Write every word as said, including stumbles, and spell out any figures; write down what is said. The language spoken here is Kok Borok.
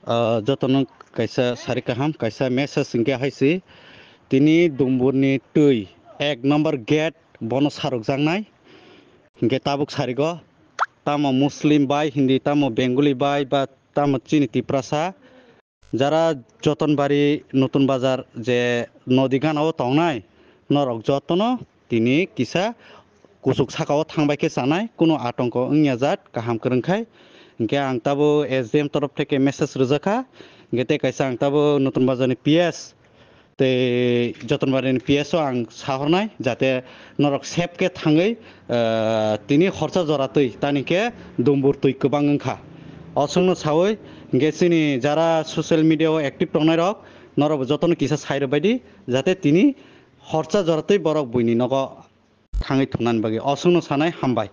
Ah, jotono kaisa sari kaham, kaisa message hwnkhe hai se, tini Dumburni twi ek number gate bono sarukjaknai. Hwnkhe tabuk sarigo, tamo Muslim bai, Hindi, tamo Bengali bai, ba tamo chini Tiprasa, jara Jotonbari, Nutun Bazar je nodi gana o tongnai, norok jotono tini kisa kuchuk saka o thangbai khe chanai, kunu atongko wngya jat, kaham kwrwng khai. Hwnkhe ang tabo S D M torof theke message rwjak kha, hwnkhe tei kaisa ang tabo Nutun Bazarni P S tei Jotonbari ni P S o ang sahornai, jate norok safe khe thangwi, ah, tini horsa jora twi, tani khe Dumbur twi kwbang wngkha. Osongno sawi, hwnkhe chini jara social media o active tongnai rok, norok bo jotono kisa sai rwbai di, jate tini horsa jora twi borok buini nogo thangwi thumnani bagwi. Osongno sanai, hambai.